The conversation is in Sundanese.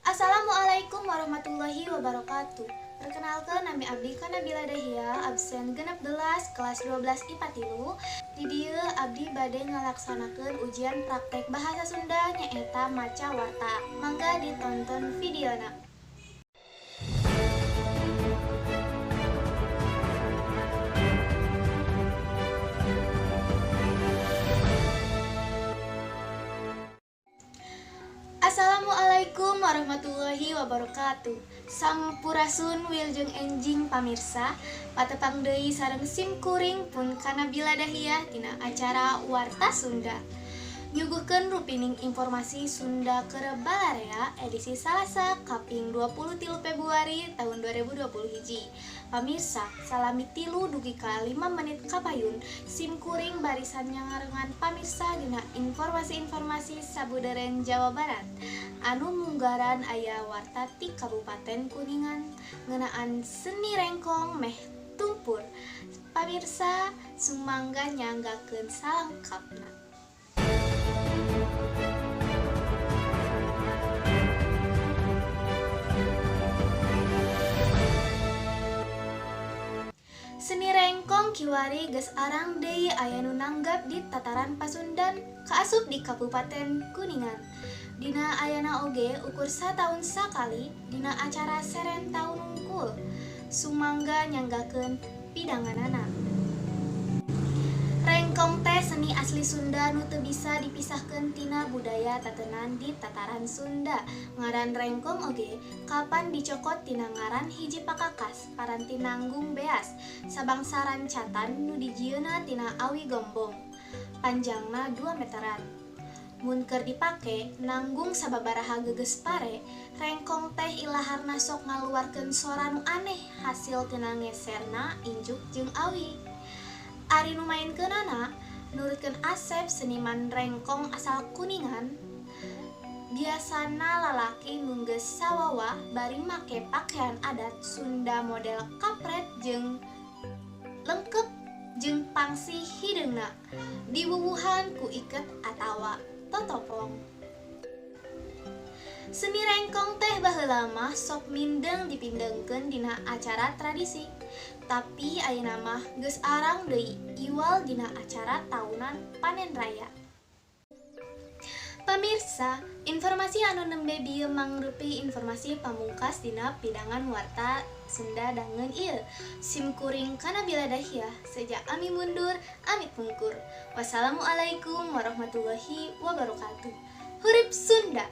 Assalamualaikum warahmatullahi wabarakatuh. Perkenalkan, nami abdi Kanabila Dahia, absen 16 kelas 12 IPA 3. Di dieu abdi bade ngalaksanakeun ujian praktek bahasa Sunda, nyaeta maca warta. Mangga ditonton videona. Assalamualaikum warahmatullahi wabarakatuh. Sampurasun, wilujeng enjing pamirsa. Patepang deui sareng sim kuring pun Kanabila Dahia tina acara Warta Sunda. Nyuguhkeun rupining informasi Sunda keur balarea edisi Salasa kaping 23 Februari tahun 2020 hiji. Pamirsa, salami 3 dugi ka 5 menit kapayun sim kuring barisan nyangarengan pamirsa dina informasi-informasi sabudeureun Jawa Barat. Anu munggaran aya warta ti Kabupaten Kuningan ngeunaan seni rengkong meh tumpur. Pamirsa, sumangga nyanggakeun salengkapna. Seni rengkong kiwari geus arang deui aya nu nanggap di tataran Pasundan kaasup di Kabupaten Kuningan. Dina ayana oge ukur sataun sakali dina acara seren taun wungkul. Sumangga nyanggakeun pidanganana. Rengkong teh seni asli Sunda nu teu bisa dipisahkeun tina budaya tatenan di tataran Sunda. Ngaran rengkong oge kapan dicokot tina ngaran hiji pakakas paranti nanggung beas sabangsa rancatan nu dijieunna tina awi gombong. Panjangna 2 meteran. Mun keur dipake nanggung sababaraha geges pare, rengkong teh ilaharna sok ngaluarkeun sora nu aneh hasil tina ngeserna injuk jeung awi. Ari nu mainkeunana nurutkeun Asep, seniman rengkong asal Kuningan. Biasana lalaki nu geus sawawa bari make pakaian adat Sunda model kapret jeung lengkep jeung pangsi hideungna diwuwuhan ku iket atawa totopong. Seni rengkong teh baheula mah sok mindeng dipindengkeun dina acara tradisi. Tapi ayeuna mah geus arang deui iwal dina acara tahunan panen raya. Pamirsa, informasi anu nembe bieu mangrupi informasi pamungkas dina pidangan warta Sunda dangen ieu. Sim kuring Kanabila Dahia, seja ami mundur, amit pungkur. Wassalamualaikum warahmatullahi wabarakatuh. Hurip Sunda.